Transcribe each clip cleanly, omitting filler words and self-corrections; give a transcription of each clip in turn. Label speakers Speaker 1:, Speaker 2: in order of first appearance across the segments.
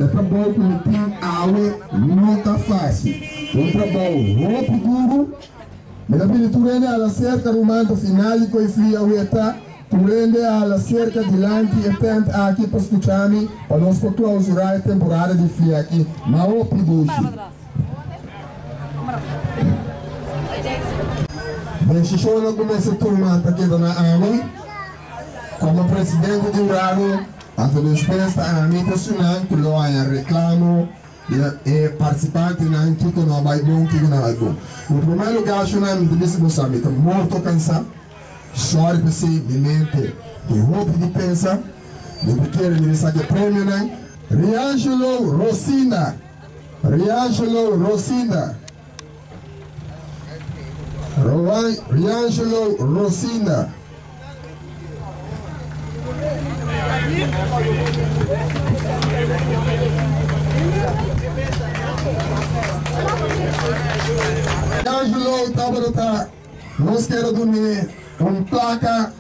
Speaker 1: E trabou ku mi tin awe no ta fásil. Un trabou hopi duru. Mi ta pidi tur hende hala serka ruman ta final di koe fria weta. Tur hende hala serka dilanti e tent aki pa skucha mi pa nos por klausurá e temporada di fria aki ma hopi dushi. Desishonnan ku mester tuma ta keda na ami komo presidente di hurado, anto despues ta ami ta esunnan ku lo haña reklamo di e partisipantenan kiko no a bai bon, kiko no a bai bon. Na promé lugá shonnan mi ta bisa boso ami ta morto kansá, sòri p'esei mi mente tin hopi di pensa, mi ta kere mi ta saka e premionan. Riangelo Rosinda. Riangelo Rosinda Riangelo Rosinda. Riangelo tabata ta nos keda dun'é un plaka,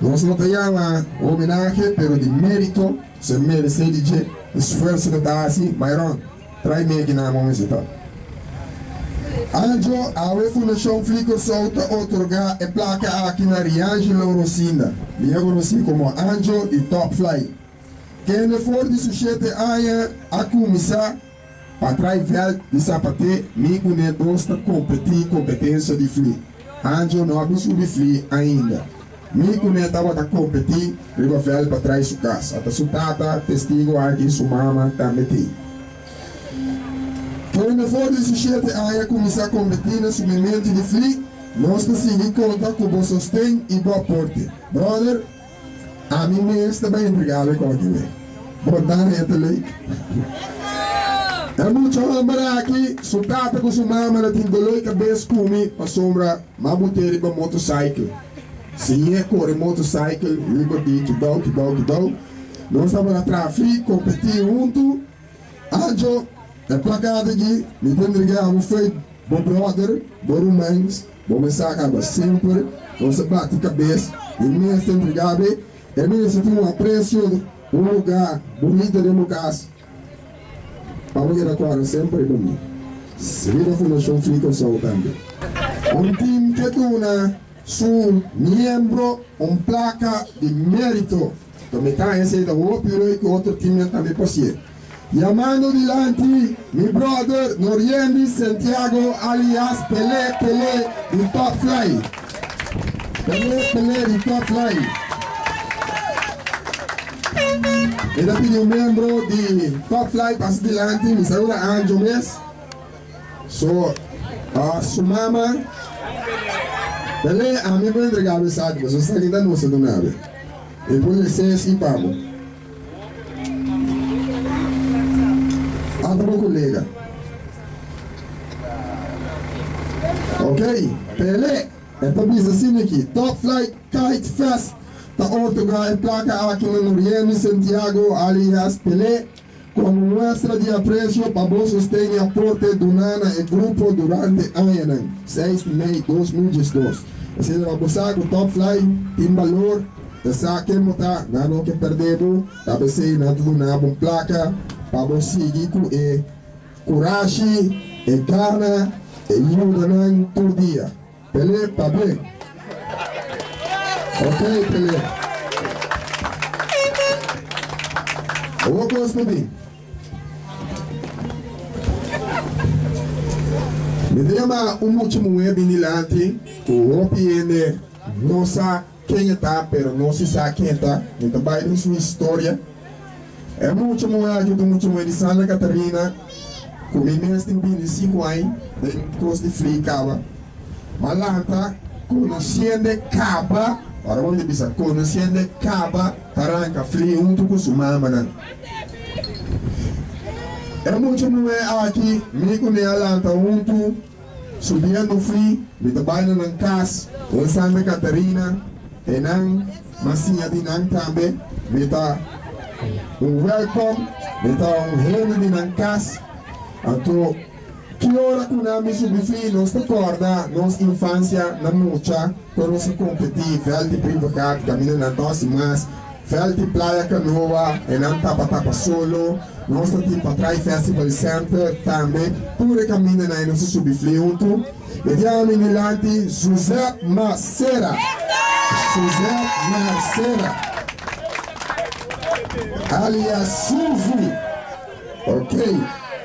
Speaker 1: nos no ta yama homenahe pero di merito. Se meresé di dje esfuerso ku ta hasi, Myron, trai mi aki na momentito. Anjo, awe Fundashon Fli Kòrsou ta otorgá e plaka aki na Riangelo Rosinda, mihó konosí komo Anjo di Top Fly, kende for di su shete aña a kuminsá pa trai vèlt di sapaté mi kuné dos ta kompetí kompetensia di fli. Anjo no a bin subi fli ainda. Mi kuné tabata kompetí riba vèlt pa trai su kas. Ata su tata, testigo aki, su mama tambe t'ei. Kende for di su shete aña kuminsá kompetí na subimentu di fli, nos ta sigui konta ku bo sosten i bo aporte. Brother, Ami mes ta bai entregá bo e koki we. Bo ta rete leuk. E mucha homber aki, su tata ku su mama na tin doló i kabes ku mi pasobra m'a but'é riba motorcycle. Siñ'é kore motorcycle riba di kidou, kidou, kidou. Nos tabata traha fri, kompetí huntu. Anjo, e plakat aki mi ta entregá abo fei bo brother, bo rumans. Bo mester a kaba semper, nos a bati kabes i mester entregá be. E mester tin un apresio, un lugá bunita den bo kas pa bo keda kòrda semper riba mi. Riba Fundashon Free Kòrsou tambe. Un tim ke duna su miembro un plaka di mérito. Ta mi ta esei ta hopi rei ku otro timnan tambe por sié. Yamando dilanti mi brother Noriendi Santiago alias Pele Pele di Top Fly. Pele Pele di Top Fly. Mi ta pidi un miembro di Top Fly pasa dilanti, mi sa ora Anjo mes. So su mama Pele ami por entrega bo esaki pasobra esaki ta nos a duna bo. Mi por lesa esi pa bo. Ata bo kolega. Ok, Pele, e ta bisa asina aki, Top Flight Kite Fest ta otorgá e plaka aki na Noriemi Santiago alias Pele komo muestra di apresio pa bo sosten i aporte duná na e grupo durante añanan, 6 di mei 2012. Asina pa bo sa ku Top Flight tin balor. Ta sa ken bo ta, nan no ke perdé bo, ta p'esei nan ta duna bo un plaka pa bo sigui ku e kurashi, e gana, e yuda nan tur dia. Pelé, pabien! Ok, Pelé. Awor kos ta bin. Mi ta yama un mucha muhé bin dilanti ku hopi hende no sa. Ken e ta, pero no si sa ken e ta. Mi ta bai den su historia. E mucha muhé aki ta un mucha muhé di Santa Catarina ku mi mes tin 25 aña den kos di fli kaba. M'a lanta konosiende kaba, ora bo mi ta bisa konosiende kaba ta ranka fli huntu ku su mamanan. E mucha muhé aki mi ku mi a lanta huntu. Subiendo fri, mi ta bai na nan kas den Santa Catarina, einan m'a siña di nan tambe. Mi ta un wèlkòm, mi ta un hende di nan kas. Anto ki ora ku nan mi subi fri, nos ta kòrda nos infansia na mucha, kon nos a kompetí vèlt di Privakat, kaminda nan ta hasi mas, vèlt di Playa Kanoa, einan tapa tapa solo. Nos tin Patrai Festival Center tambe. Tur kaminda nos subi fli huntu. I diami dilanti Suzette Macera. Suzette Marcera. Alias Suzy. Ok.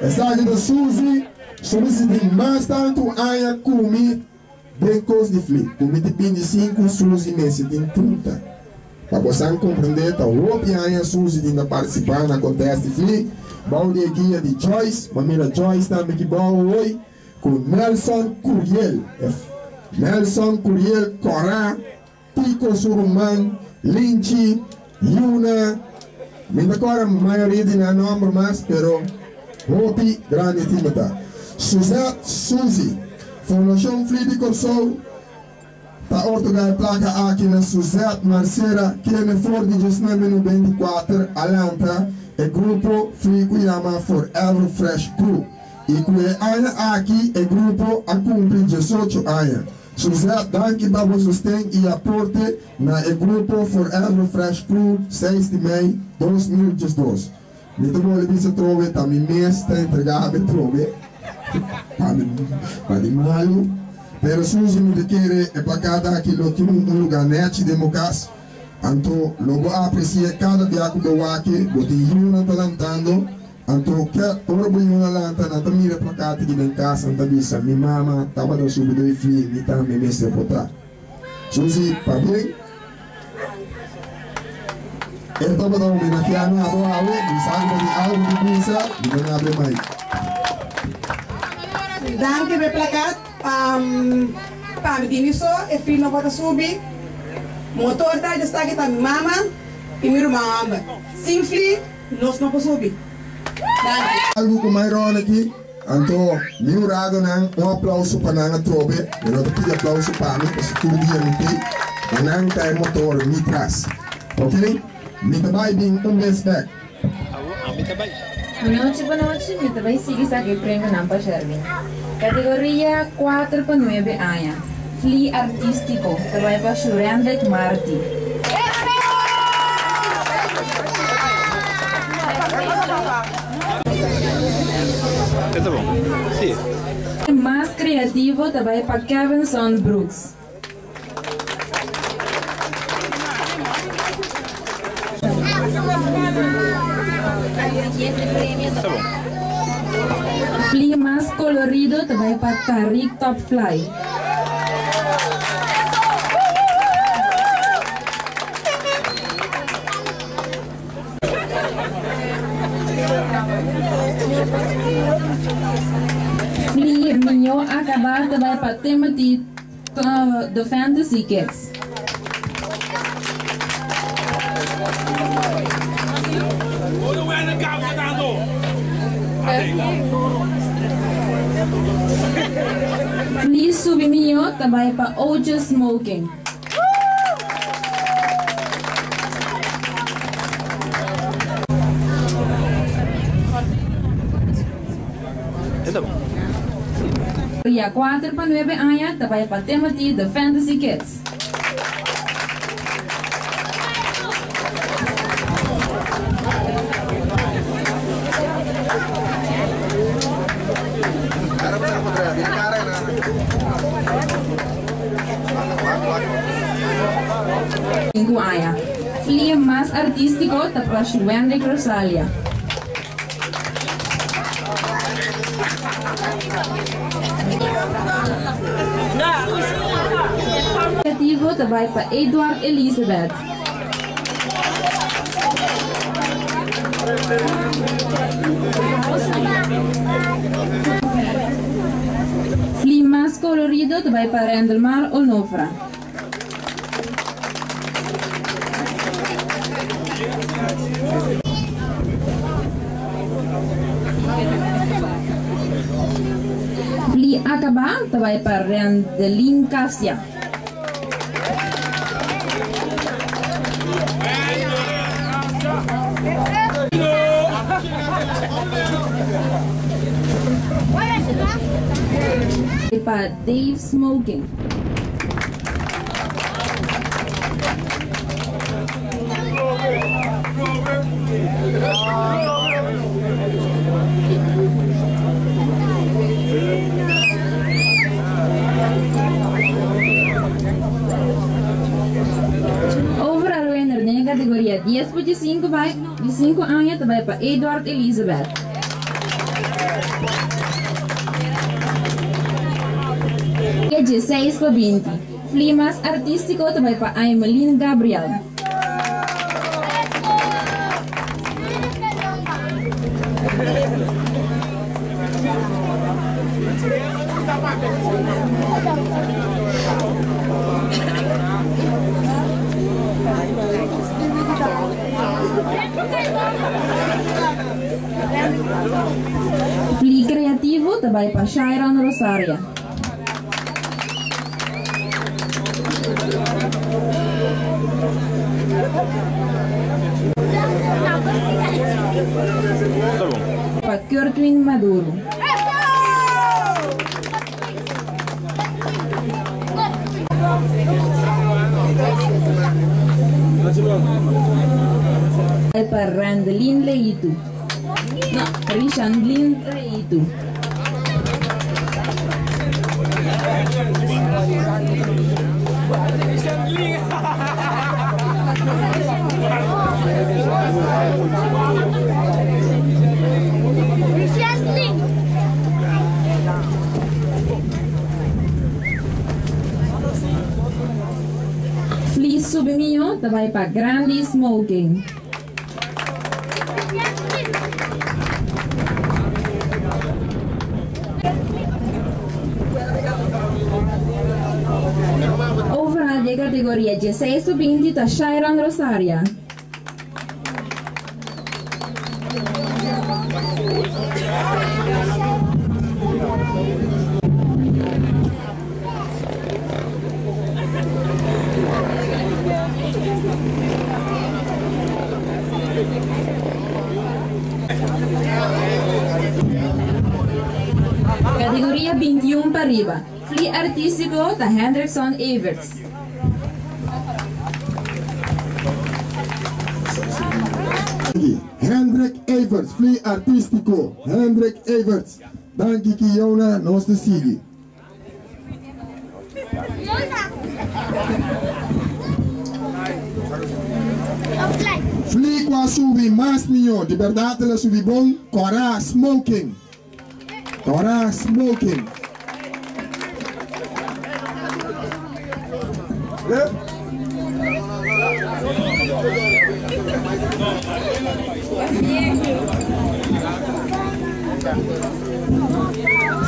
Speaker 1: Esaki ta Suzy. Suzy tin mas tantu aña ku mi den kos di fli. Ku mi tin 25, Suzy mes tin 30. Pa bo komprondé, ta hopi aña Suzy tin partisipá na contest di fli. Bou di guia di Joyce. Ma mira Joyce tambe aki bou hoy. Ku Nelson Curiel. Nelson Curiel Cora. Tico Suruman, Linchi, Yuna. Mi no ta kòrda mayoria di nan nòmber mas, pero hopi grandi team ta. Suzette Suzy, Fundashon Fli di Kòrsou ta otorgá e plaka aki na Suzette Marcera, kende for di 1994 a lanta e grupo Fli ku yama Forever Fresh Crew. I ku e aña aki e grupo a kumpli 18 aña. Suzette, danki pa bo sosten i aporte na e grupo Forever Fresh Crew 6 di mei 2012. Mi ta bolbe bisa trobe, ta mi mes ta entregá trobe pa di malu. Pero Suzy, mi ta kere e plakata aki lo tin un lugá nèchi den bo kas. Anto lo bo apresiá kada dia ku bo wak e, bo tin yunan ta lantando. Anto ke ora bo yunan lanta, nan ta mira plakata aki den kas, nan ta bisa, mi mama tabata subi doi fli, mi tambe mester por ta. Suzy, pabien. E tabata homenageá na abo awe, mi sa ku bo tin algu di bisa, mi ta abre mic.
Speaker 2: Danki pa e plakat. Pa mi tin so, e fli no por ta subi. Motor ta esaki ta mi mama i mi ruman hòmber. Sin fli, nos no por subi. Danki.
Speaker 1: Algu ku Myron aki, anto mi huradonan, un aplouso pa nan atrobe. Mi no ta pidi aplouso pa mi, pasobra tur dia mi t'ei, ma nan ta e motor mi tras. Ok? Mi ta bai bin un bes bèk.
Speaker 3: Bon nochi, bon nochi. Mi ta bai sigui saka e premionan pa Sherwin. Kategoria 4 pa 9 aña. Fli artístiko, ta bai pa Shurendrik Marti.
Speaker 4: Ta bon. Si.
Speaker 3: Mas kreativo ta bai pa Kevinson Brooks.
Speaker 4: Ta bon.
Speaker 3: Fli mas kolorido ta bai pa Tariq Top Fly. Fli mihó akabá ta bai pa Timothy The Fantasy Kids. Fli subi mihó ta bai pa Ocho Smoking.
Speaker 4: Ta bon.
Speaker 3: Dia 4 pa 9 aña ta bai pa Timothy The Fantasy Kids. 5 aña. Fli mas artístiko ta pa Wendy Rosalia. Kreativo ta bai pa Edward Elizabeth. Fli mas kolorido ta bai pa Rendelmar Onofra. Fli akabá ta bai pa Rendelin Cassia. Pa Dave Smoking. pa 15 bai, di 5 aña ta bai pa Eduard Elizabeth. 16 pa 20. Fli mas artístiko ta bai pa Aimeline Gabriel. Fli kreativo ta bai pa Shairon Rosaria.
Speaker 4: Ta bon.
Speaker 3: Pa Kurtwin Maduro. Pa Randelin Leitu. No, Rishandlin Leitu. Fli Subimio ta bai pa Grandi Smoking. Overall di kategoria 16 pa 20 ta Shairon Rosaria. Kategoria 21 pa riba. Fli artístiko ta Hendrickson Everts.
Speaker 1: Hendrik Everts, fli artístiko. Hendrik Everts. Danki Kiona, nos ta sigui. Fli ku a subi mas mihó, di bèrdat el a subi bon, kòrá smoking. Kòrá smoking.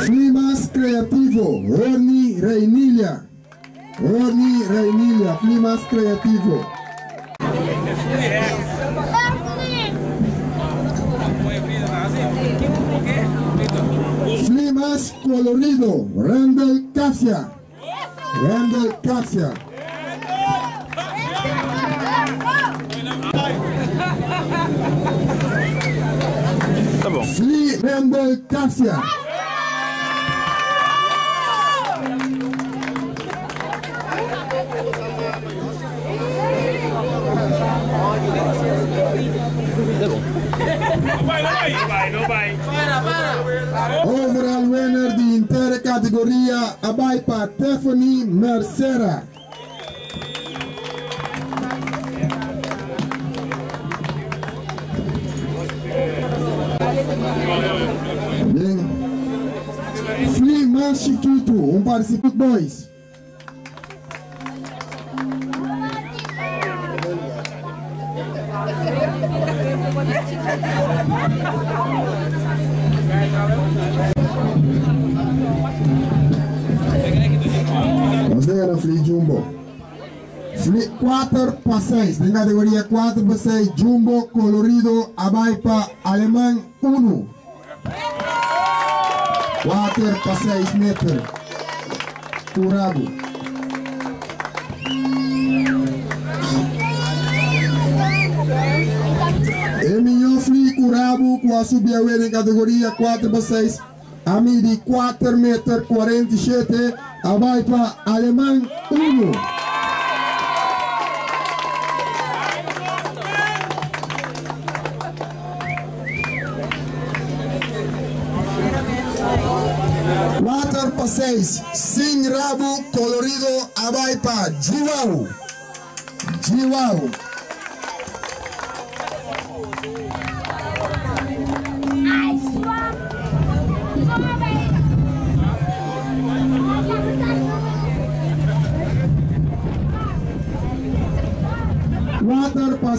Speaker 1: Fli mas kreativo, Horny Reinilia. Horny Reinilia, fli mas kreativo. Fli mas kolorido, Randall Cassia. Randall Cassia.
Speaker 4: Ta bon.
Speaker 1: Fli Randall Cassia.
Speaker 4: Ta bon.
Speaker 1: Overall winner di henter kategoria a bai pa Tiffany Mercera. Bien. Fli mas chikitu, un participante boys. Nos ta gana Fli Jumbo. Fli 4 pa 6. Den kategoria 4 pa 6, Jumbo Colorido a bai pa Aleman 1. 4 pa 6 meter. Kurabu. E mihó fli kurabu ku a subi awe den kategoria 4 pa 6 a midi 4 meter 47 a bai pa Aleman 1. Kuater pa seis, sin rabu kolorido a bai pa Jiwau. Jiwau.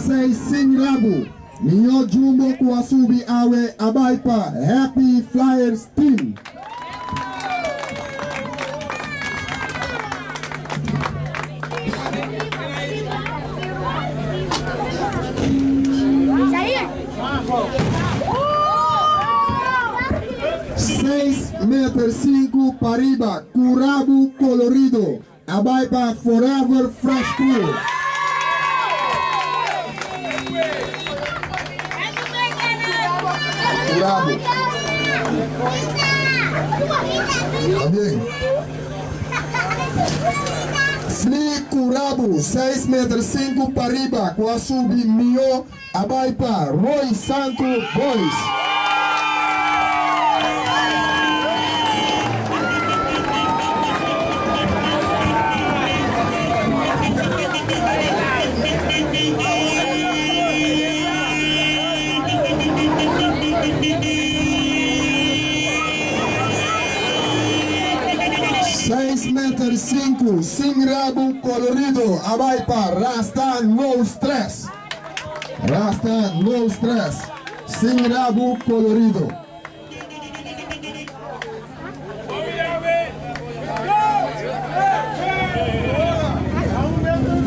Speaker 1: 6 sin rabu. Mihó jumbo ku a subi awe a bai pa Happy Flyers Team. Seis meter sinku pariba ku rabu kolorido a bai pa Forever Fresh Crew. Ku rabu. Ta bien. Fli ku rabu seis meter sinku pariba ku a subi mihó a bai pa Roy Santu Boys. Seis meter sinku sin rabu kolorido a bai pa Rasta No Stress. Rasta No Stress sin rabu kolorido.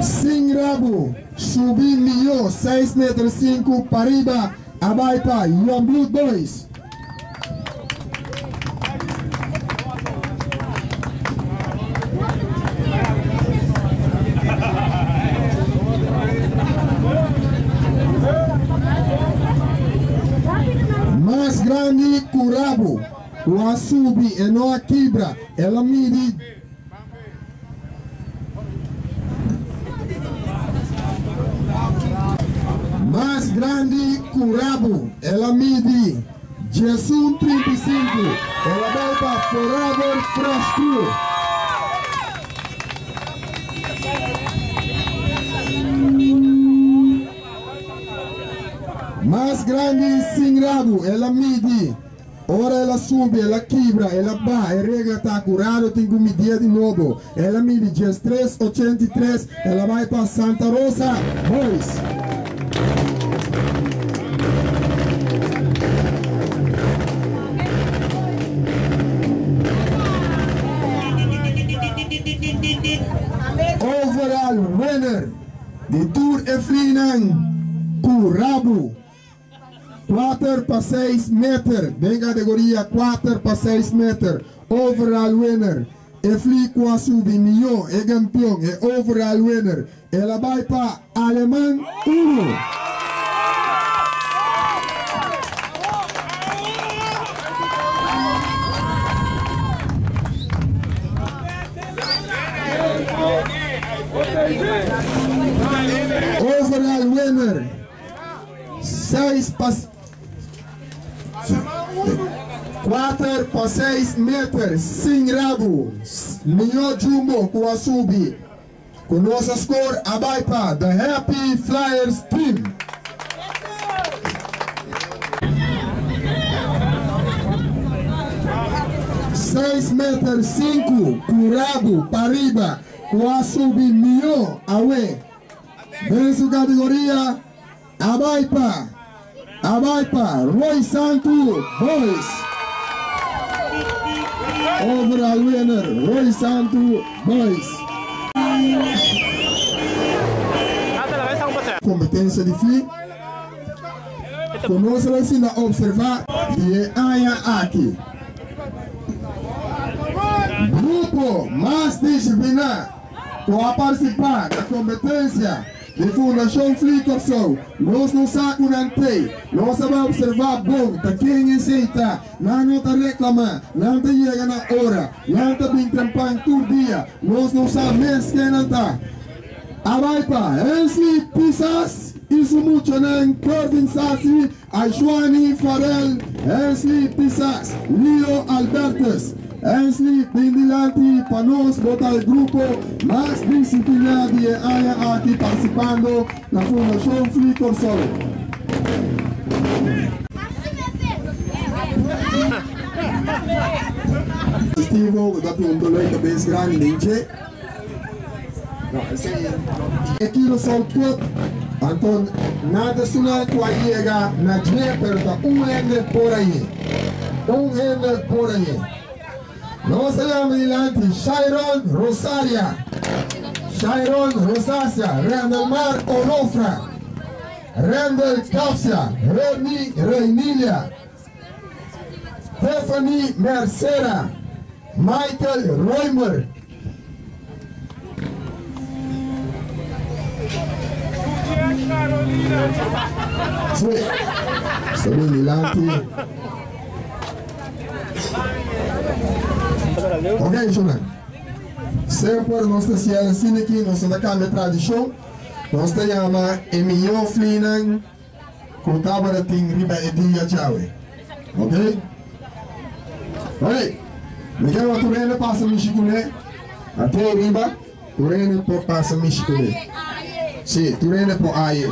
Speaker 1: Sin rabu subi mihó seis meter sinku pariba a bai pa Young Blood Boys. Mas grandi ku rabu ku a subi e no a kibra, el a midi. Mas grandi ku rabu, el a midi 11.35, el a bai pa Forever Fresh Crew. Mas grandi sin rabu, el a midi. Ora el a subi, el a kibra, el a baha, e regla ta ku Rado tin ku midié di nobo. El a midi 13.83, el a bai pa Santa Rosa Boys. Overall winner di tur e flinan ku rabu. Kuater pa seis meter den kategoria kuater pa seis meter overall winner e fli ku a subi mihó e kampion e overall winner el a bai pa Aleman unu. Overall winner. Seis pa kuater pa seis meter sin rabu. Mihó jumbo ku a subi ku nos a skor a bai pa The Happy Flyers Team. Seis meter sinku ku rabu pariba ku a subi mihó awe den su kategoria. A bai pa a bai pa Roy Santu Boys. Overall winner Roy Santu Boys. Competencia di fli cu nos lo asina observa di e aña aki. Grupo mas disciplina cu a participa na competencia Di Fundashon Fli Kòrsou, nos no sa ku nan tei. Nos a bai opservá bon ta ken esei ta. Nan no ta reklamá, nan ta yega na ora, nan ta bin trempan tur dia. Nos no sa mes ken nan ta. A bai pa Hensley Pisas i su muchanan Kervin Sasi, Aishwani Farrell, Hensley Pisas, Leo Albertus. Hensley bin dilanti pa nos bo ta e grupo mas disipliná di e aña aki partisipando na Fundashon Fli Kòrsou. Steve-O ku ta tin un doló di kabes grandi den dje. E Curaçao Cup. Anto nan ta suna ku a yega na dje pero ta un hende por a ye. Un hende por a ye. Nos ta yama dilanti Shairon Rosaria, Shairon Rosacia, Rendelmar Onofra, Rendel Capsia, Remy Reinilia, Stephanie Mercera, Michael Roymer. Sí, sta bin dilanti. Ok, shownan. Semper nos ta sier asina aki, nos no ta kambia tradishon. Nos ta yama e mihó flinan ku tabata tin riba e dia djawe. Ok? Oye, mi ke wak tur hende pasa mishi kuné. Ate riba, tur hende por pasa mishi kuné. Sí, tur hende por aye.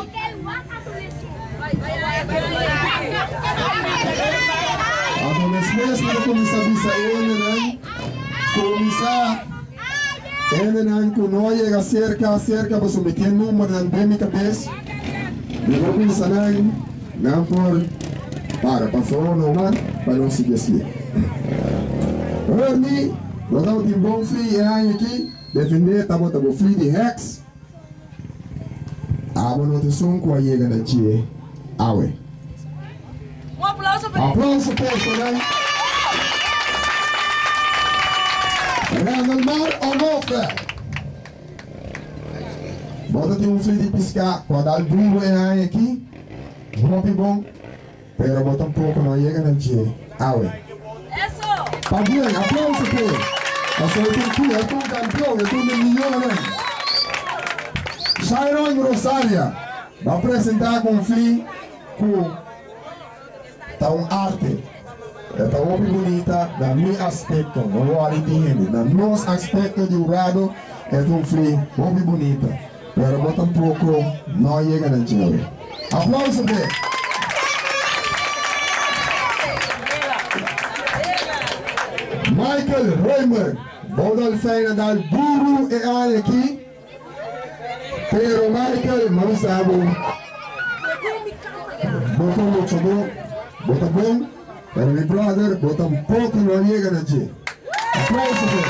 Speaker 1: Anto despues mi ta kuminsá bisa e hendenan, kuminsá hendenan ku no a yega serka, serka pasobra mi tin e numbernan den mi kabes. Mi por bisa nan, nan por para pa for numa pa nos sigui así. Ernie, bo tabatin bon fli e aña aki, defendé tabata bo fli di heks. Abo no ta esun ku a yega na dje awe.
Speaker 5: Un aplauso pa
Speaker 1: Aplauso personal. Randall Onofre. Bo ta tin un fli di piská ku a dal duru e aña aki, hopi bon, pero bo tampoko no a yega na dje awe. Pabien, aplauso p'e! Pasobra e tin ki, e ta un kampion, e ta un di miyonan. Shairon Rosaria bo a presentá ku un fli ku ta un arte. E ta hopi bunita na mi aspekto, no wòri tin hende. Na nos aspekto di hurado e ta un fli hopi bunita, pero bo tampoko no a yega na djewe. Aplauso p'e! Michael Roymer, bo dolfijn a dal duru e aña aki. Pero Michael, m'a bisa bo, bo ta lucha bo, bo ta bon, pero mi brother, bo tampoco no a yega na dje. Aplauso p'e.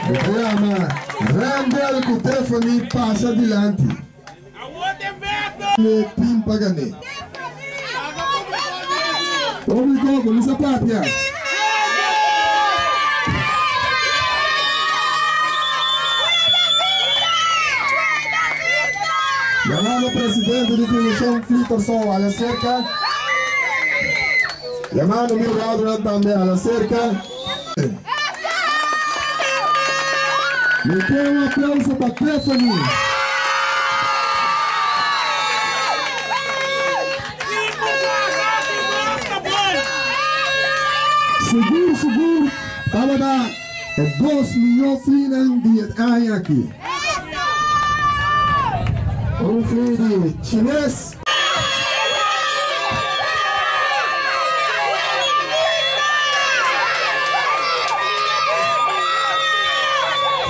Speaker 1: Mi ta yama Randall cu Tiffany pasa dilanti. E tin pa gané. Público, cuminsa papia. Llamando presidente di Fundacion Flitter Sow a la cerca. Llamando mi huradonan tambe a la cerca. Mi quier un aplauso pa Tiffany. Sigur sigur tabata e dos mihó flinan di e aña aki. Un fli di chines.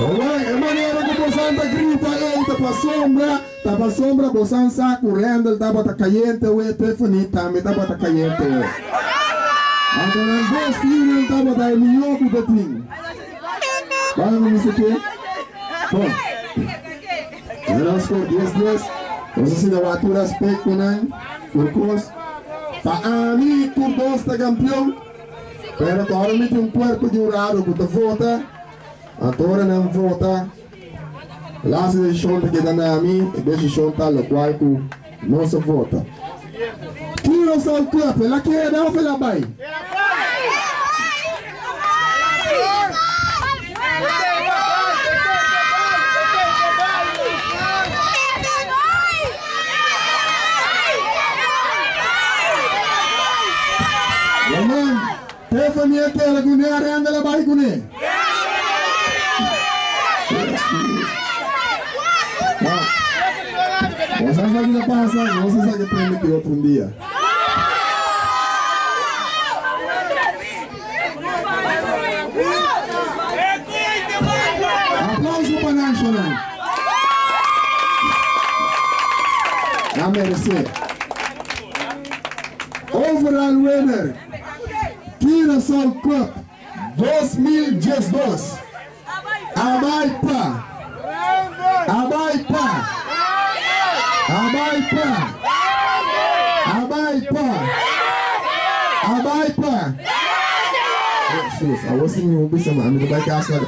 Speaker 1: Oe, e manera ku bosan ta grita ei ta pasobra, ta pasobra bosan sa ku Randall tabata kayente oe, Tiffany tambe tabata kayente oe. Anto nan dos yunan tabata e mihó ku ta tin. Banda ku mi sa ke? Bon. Nan a score dies dies. Nos a sinta wak tur aspectonan, tur cos. Pa ami tur dos ta campeon, pero cu ora mi tin un cuerpo di hurado cu ta vota, anto ora nan vota, laatste decision ta keda na mi, e decision ta locual cu nos a vota. Curaçao Cup, el a keda of el a bay? Roman, Tiffany a keda kuné, a Randall a bai kuné. Nos a sa ki ta pasa, nos a sa ke prende ki otro un dia. Aplauso pa Nacional. Ba meresé. Overall winner, Curaçao Cup 2012. A bai pa. A bai pa. A bai pa. A bai pa. A bai pa. Jesus, awor si mi bisa, ma mi ta bai kas laga.